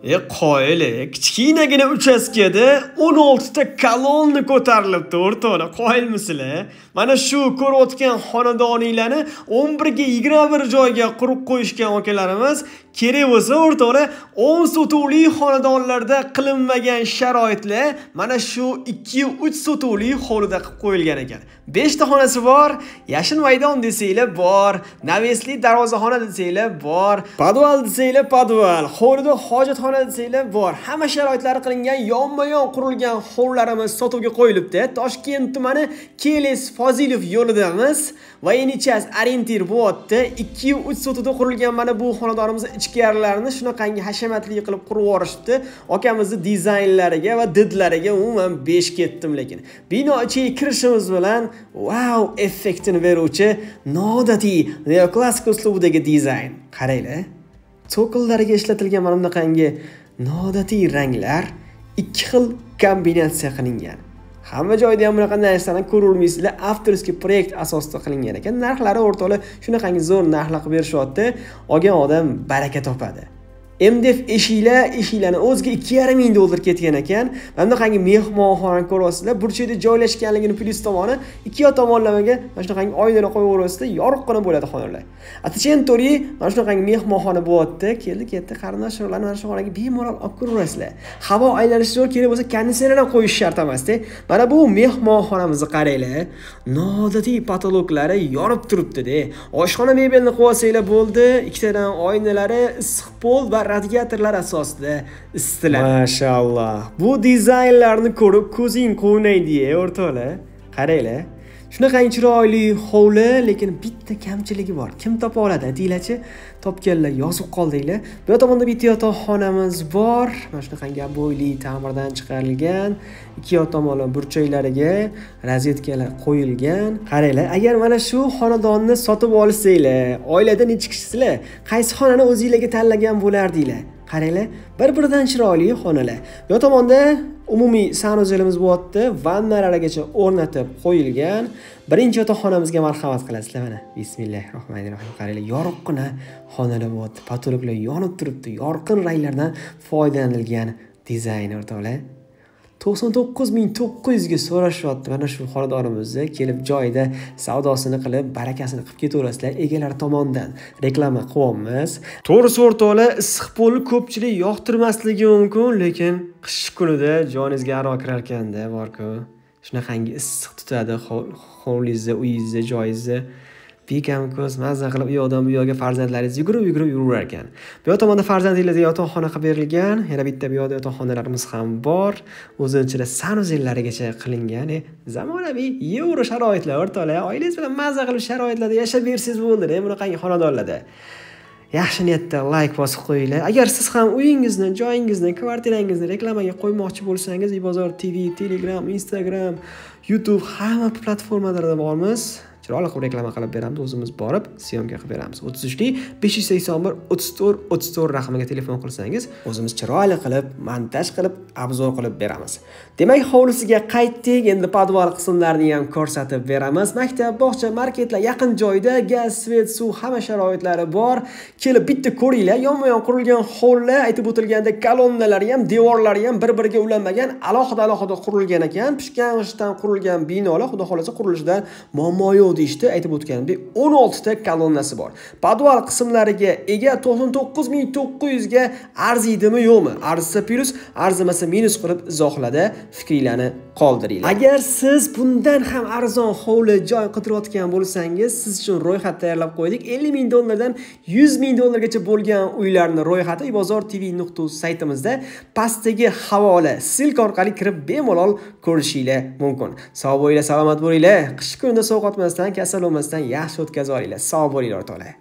Qoyil, kichkinagina uchastkada 16 ta kolonna ko'tarilibdi, o'rtoqlar, qoyilmisizlar? Mana shu ko'rayotgan xonadoninglarni 11 ga 21 joyga qurib qo'yishgan akalarimiz. Kerak bo'lsa, o'rtoqlar, 10 sotuvli xonadonlarda qilinmagan sharoitlar mana shu 2-3 sotuvli hovlida qilib qo'yilgan ekan. 5 ta xonasi bor, yashil maydon desanglar bor, navesli darvozaxona desanglar bor, podval desanglar podval, hovlida hojatxona desanglar bor. Hamma sharoitlari qilingan, yonma-yon qurilgan hovlilarimiz sotuvga qo'yilibdi. Toshkent tumani Keles Fozilov yo'lidamiz. Voyenichas orientir bo'lyapti. 2-3 sotuvda qurilgan mana bu xonadonimiz ichkarilarini shunaqangi hashamatli qilib qurib yuborishibdi. Akamizni dizaynlariga va didlariga umuman 5 ketdim lekin. Bino ichiga kirishimiz bilan wow effektini beruvchi noodatiy neoklassik uslubidagi dizayn. Qaranglar. To'qillariga ishlatilgan mana bunaqangi noodatiy ranglar ikki xil kombinatsiya qilingan. Hamma joyda ham bunaqa narsalarni ko'rolmaysizlar. Avtorskiy proyekt asosida qilingan ekan. Narxlari o'rtoqlar shunaqangi zo'r narxlar qilib berishyapti. Olgan odam baraka topadi. MDF eshiklarni o'ziga 2,5 ming dollar ketgan ekan. Mana bunaqangi mehmonxonani ko'ryapsizlar. Burchakda joylashganligini plyus tomoni, ikki yoq tomonlamaga mana shunaqangi oynalar qo'yib yuborasizlar, yorug'gina bo'ladi xonalar. Atachentori mana shunaqangi mehmonxona bo'lyapti. Keldi ketdi qarindoshlarni mana shu xonaga bemalol olib kiraverasizlar. Havo aylanishi zo'r, kerak bo'lsa konditsioner ham qo'yish shart emas-da. Mana bu mehmonxonamizni qaranglar. Noodatiy patologlari yonib turibdi-da. Oshxona mebelini qo'yib olsanglar bo'ldi. Ikkitadan oynalari, issiq pol va radiatorlar asosida isitiladi. Mashalloh. Bu dizaynlarni ko'rib ko'zing quvnaydi, o'rtoqlar. Qaranglar. Shunaqangi chiroyli hovli, lekin bitta kamchiligi bor. Kim topa oladi? Aytinglarchi, topganlar yozib qoldinglar. Bu tomonda bitta yotoqxonamiz bor. Mana shunaqangi bo'yli ta'mirdan chiqarilgan. Ikki yoq tomondan burchaklariga rozetkalar qo'yilgan. Qaranglar, agar mana shu xonadonni sotib olsanglar, oilada necha kishisizlar? Qaysi xonani o'zingizlarga tanlagan bo'lardinglar? Qaranglar, bir-biridan chiroyli xonalar. Bu tomonda umumiy sanuzelimiz bo'lyapti, vannalargacha o'rnatib qo'yilgan. Birinchi yotoqxonamizga marhamat qilasizlar mana. Bismillahirrohmanirrohim. Qaranglar, yorug'gina xonalar bo'lyapti. Patologlar yonib turibdi. Yorqin ranglardan foydalanilgan dizayn o'rtoqlar. 99,900 ga so'rashyapti mana shu xonadonimizni. Kelib joyida savdosini qilib, barakasini qilib ketaverasizlar. Egalari tomonidan reklama qilyapmiz. To'g'risi o'rtoqlar, issiq polni ko'pchilik yoqtirmasligi mumkin, lekin qish kunida joningizga aro kirar ekanda, borku. Shunaqangi issiq tutadi hovlingizda, uyingizda, joyingizda. Bekam ko'z mazza qilib u yoqdan bu yoqqa farzandlaringiz yugurib-yugurib yuraver ekan. Bu yoq tomonda farzandlaringizga yotoqxona qilib berilgan, yana bitta bu yoqda yotoqxonalarimiz ham bor. O'zini ichida sanuzellarigacha qilingan, zamonaviy yevro sharoitlar o'rtoqlar. Oilangiz bilan mazza qilib sharoitlarda yashab bersangiz bo'ldi, bunaqangi xonadonlarda. Yaxshi niyatda like bosib qo'yinglar. Agar siz ham uyingizni, joyingizni, kvartirangizni reklamaga qo'ymoqchi bo'lsangiz, Bozor TV, Telegram, Instagram, YouTube hamma platformalarda bormiz. Chiroyli qilib reklama qilib beramiz, o'zimiz borib syomka qilib beramiz. 33 581 34 34 raqamiga telefon qilsangiz, o'zimiz chiroyli qilib, montaj qilib, obzor qilib beramiz. Demak, hovlisiga qaytdik. Endi podval qismlarini ham ko'rsatib beramiz. Maktab, bog'cha, marketlar yaqin joyda, gaz, svet, suv hamma sharoitlari bor. Kelib bitta ko'ringlar, yonma-yon qurilgan hovli, aytib o'tilgandek kolonnalari ham, devorlari ham bir-biriga ulanmagan, alohida-alohida qurilgan ekan. Pishgan g'ishtdan qurilgan binolar, xudo xolasa qurilishidan muammo yo'q deyishdi. Aytib o'tganimdek 16 ta kolonnasi bor. Podval qismlariga ega 99,900 ga arziydimi yo'qmi? Arzisa plus, arzimasa minus qilib izohlarda fikringlarni qoldiringlar. Agar siz bundan ham arzon hovli joy qidirayotgan bo'lsangiz, siz uchun ro'yxat tayyorlab qo'ydik. 50 ming dollardan 100 ming dollargacha bo'lgan uylarning ro'yxati ibozortv.uz saytimizda pastdagi havola ссылка orqali kirib bemalol ko'rishinglar mumkin. Sog' bo'linglar, salomat bo'linglar. Qish kunida sovqotmasdan, kasal bo'lmasdan yaxshi o'tkazib olinglar. Sog' bo'linglar o'rtoqlar.